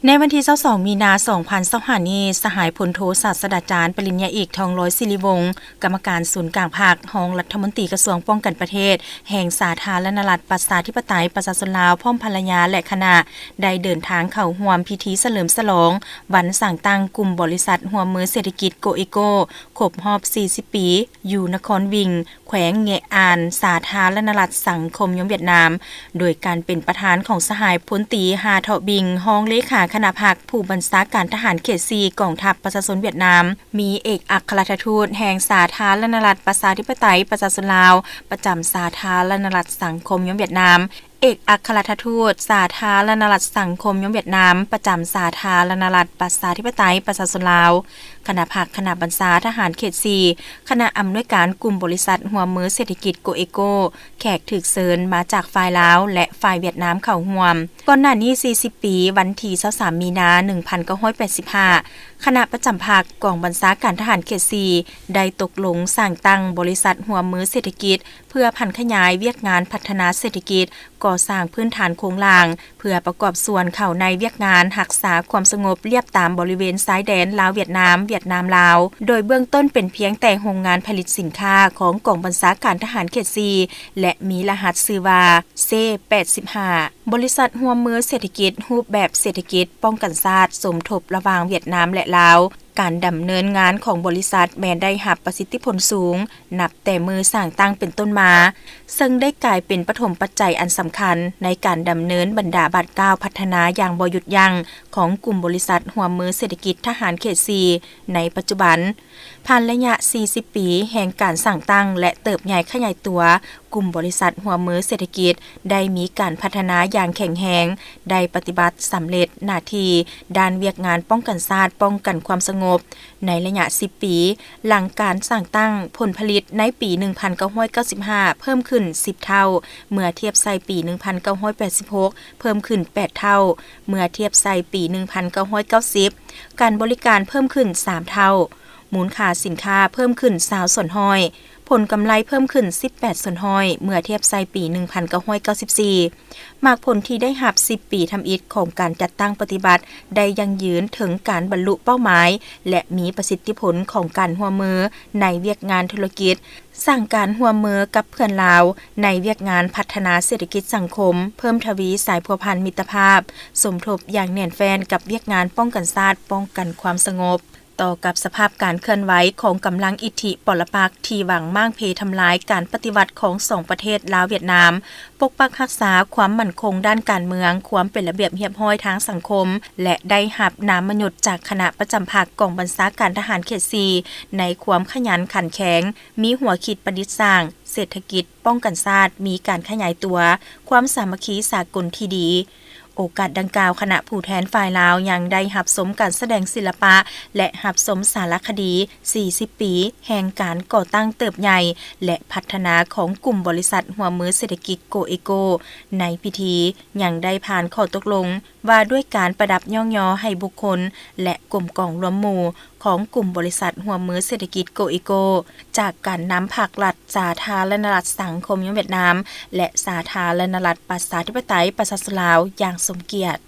ໃນວັນທີຊາວສອງ ມີນາ ສອງພັນຊາວຫ້ານີ້, ສະຫາຍພົນໂທ ສາດສະດາຈານ ປະລິນຍາເອກ ທອງລອຍ ສິລິວົງ ກຳມະການສູນກາງພັກ, ຮອງລັດຖະມົນຕີກະຊວງປ້ອງກັນປະເທດ, ແຫ່ງສາທາລະນະລັດ ປະຊາທິປະໄຕ ປະຊາຊົນລາວ ພ້ອມພັນລະຍາ ແລະ ຄະນະ ໄດ້ເດີນທາງເຂົ້າຮ່ວມພິທີສະເຫຼີມສະຫຼອງວັນສ້າງຕັ້ງກຸ່ມບໍລິສັດຮ່ວມມືເສດຖະກິດໂກເອໂກ ຄົບຮອບສີ່ສິບປີ ຢູ່ນະຄອນວິງ ແຂວງເງະອານ ສາທາລະນະລັດສັງຄົມນິຍົມຫວຽດນາມ, ໂດຍການເປັນປະທານຂອງສະຫາຍພົນຕີ ຮາ ເທາະບິງ ຮອງເລຂາຄະນະພັກ, ຜູ້ບັນຊາການທະຫານເຂດສີ່ ກອງທັບປະຊາຊົນຫວຽດນາມ, ມີເອກອັກຄະລັດຖະທູດແຫ່ງສາທາລະນະລັດປະຊາທິປະໄຕປະຊາຊົນລາວ ປະຈຳສາທາລະນະລັດສັງຄົມນິຍົມຫວຽດນາມ, ເອກອັກຄະລັດຖະທູດສາທາລະນະລັດສັງຄົມນິຍົມຫວຽດນາມ ປະຈຳສາທາລະນະລັດປະຊາທິປະໄຕປະຊາຊົນລາວ, ຄະນະພັກ, ຄະນະບັນຊາທະຫານເຂດສີ່, ຄະນະອຳນວຍການກຸ່ມບໍລິສັດຮ່ວມມືເສດຖະກິດໂກເອໂກ, ແຂກຖືກເຊີນມາຈາກຝ່າຍລາວ ແລະ ຝ່າຍຫວຽດນາມເຂົ້າຮ່ວມ. ກ່ອນໜ້ານີ້ສີ່ສິບປີ, ວັນທີຊາວສາມ ມີນາ ໜຶ່ງພັນເກົ້າຮ້ອຍແປດສິບຫ້າ, ຄະນະປະຈຳພັກ, ກອງບັນຊາການທະຫານເຂດສີ່ ໄດ້ຕົກລົງສ້າງຕັ້ງບໍລິສັດຮ່ວມມືເສດຖະກິດ ເພື່ອຜັນຂະຫຍາຍວຽກງານພັດທະນາເສດຖະກິດ, ກໍ່ສ້າງພື້ນຖານໂຄງລ່າງ ເພື່ອປະກອບສ່ວນເຂົ້າໃນວຽກງານຮັກສາຄວາມສະຫງົບລຽບຕາມບໍລິເວນຊາຍແດນລາວ-ຫວຽດນາມ, ຫວຽດນາມ-ລາວ, ໂດຍເບື້ອງຕົ້ນເປັນພຽງແຕ່ໂຮງງານຜະລິດສິນຄ້າຂອງກອງບັນຊາການທະຫານເຂດສີ່ ແລະ ມີລະຫັດຊື່ວ່າ ເຊ ແປດສິບຫ້າ. ບໍລິສັດຮ່ວມມືເສດຖະກິດ ຮູບແບບເສດຖະກິດປ້ອງກັນຊາດສົມທົບລະຫວ່າງຫວຽດນາມ ແລະ ລາວ. ການດຳເນີນງານຂອງບໍລິສັດແມ່ນໄດ້ຮັບປະສິດທິຜົນສູງ ນັບແຕ່ມື້ສ້າງຕັ້ງເປັນຕົ້ນມາ, ເຊິ່ງໄດ້ກາຍເປັນປະຖົມປັດໄຈອັນສຳຄັນໃນການດຳເນີນບັນດາບາດກ້າວພັດທະນາຢ່າງບໍ່ຢຸດຢັ້ງຂອງກຸ່ມບໍລິສັດຮ່ວມມືເສດຖະກິດທະຫານເຂດສີ່ໃນປັດຈຸບັນ. ຜ່ານໄລຍະສີ່ສິບປີແຫ່ງການສ້າງຕັ້ງ ແລະ ເຕີບໃຫຍ່ຂະຫຍາຍຕົວ, ກຸ່ມບໍລິສັດຮ່ວມມືເສດຖະກິດໄດ້ມີການພັດທະນາຢ່າງແຂງແຮງ, ໄດ້ປະຕິບັດສຳເລັດໜ້າທີ່ດ້ານວຽກງານປ້ອງກັນຊາດ, ປ້ອງກັນຄວາມສະຫງົບ. ໃນໄລຍະສິບປີຫຼັງການສ້າງຕັ້ງ, ຜົນຜະລິດໃນປີໜຶ່ງພັນເກົ້າຮ້ອຍເກົ້າສິບຫ້າເພີ່ມຂຶ້ນສິບເທົ່າ ເມື່ອທຽບໃສ່ປີໜຶ່ງພັນເກົ້າຮ້ອຍແປດສິບຫົກ, ເພີ່ມຂຶ້ນແປດເທົ່າ ເມື່ອທຽບໃສ່ປີໜຶ່ງພັນເກົ້າຮ້ອຍເກົ້າສິບ, ການບໍລິການເພີ່ມຂຶ້ນສາມເທົ່າ, ມູນຄ່າສິນຄ້າເພີ່ມຂຶ້ນຊາວສ່ວນຮ້ອຍ, ຜົນກຳໄລເພີ່ມຂຶ້ນສິບແປດສ່ວນຮ້ອຍ ເມື່ອທຽບໃສ່ປີໜຶ່ງພັນເກົ້າຮ້ອຍເກົ້າສິບສີ່. ໝາກຜົນທີ່ໄດ້ຮັບສິບປີທຳອິດຂອງການຈັດຕັ້ງປະຕິບັດໄດ້ຢັ້ງຢືນເຖິງການບັນລຸເປົ້າໝາຍ ແລະ ມີປະສິດທິຜົນຂອງການຮ່ວມມືໃນວຽກງານທຸລະກິດ, ສ້າງການຮ່ວມມືກັບເພື່ອນລາວໃນວຽກງານພັດທະນາເສດຖະກິດສັງຄົມ, ເພີ່ມທະວີສາຍພົວພັນມິດຕະພາບ, ສົມທົບຢ່າງແໜ້ນແຟ້ນກັບວຽກງານປ້ອງກັນຊາດ, ປ້ອງກັນຄວາມສະຫງົບ. ຕໍ່ກັບສະພາບການເຄື່ອນໄຫວຂອງກຳລັງອິດທິປະລະປັກທີ່ຫວັງມ້າງເພທຳລາຍການປະຕິວັດຂອງສອງປະເທດລາວ-ຫວຽດນາມ, ປົກປັກຮັກສາຄວາມໝັ້ນຄົງດ້ານການເມືອງ, ຄວາມເປັນລະບຽບຮຽບຮ້ອຍທາງສັງຄົມ ແລະ ໄດ້ຮັບນາມມະຍົດຈາກຄະນະປະຈຳພັກກອງບັນຊາການທະຫານເຂດສີ່ ໃນຄວາມຂະຫຍັນຂັນແຂງ, ມີຫົວຄິດປະດິດສ້າງເສດຖະກິດປ້ອງກັນຊາດ, ມີການຂະຫຍາຍຕົວ, ຄວາມສາມັກຄີສາກົນທີ່ດີ. ໂອກາດດັ່ງກ່າວ, ຄະນະຜູ້ແທນຝ່າຍລາວຍັງໄດ້ຮັບຊົມການສະແດງສິລະປະ ແລະ ຮັບຊົມສາລະຄະດີສີ່ສິບປີແຫ່ງການກໍ່ຕັ້ງເຕີບໃຫຍ່ ແລະ ພັດທະນາຂອງກຸ່ມບໍລິສັດຮ່ວມມືເສດຖະກິດໂກເອໂກ. ໃນພິທີຍັງໄດ້ຜ່ານຂໍ້ຕົກລົງວ່າດ້ວຍການປະດັບຍ້ອງຍໍໃຫ້ບຸກຄົນ ແລະ ກົມກອງລວມໝູ່ຂອງກຸ່ມບໍລິສັດຮ່ວມມືເສດຖະກິດໂກເອໂກ ຈາກການນຳພັກລັດ ສາທາລະນະລັດສັງຄົມນິຍົມຫວຽດນາມ ແລະ ສາທາລະນະລັດປະຊາທິປະໄຕປະຊາຊົນລາວຢ່າງສົມກຽດ.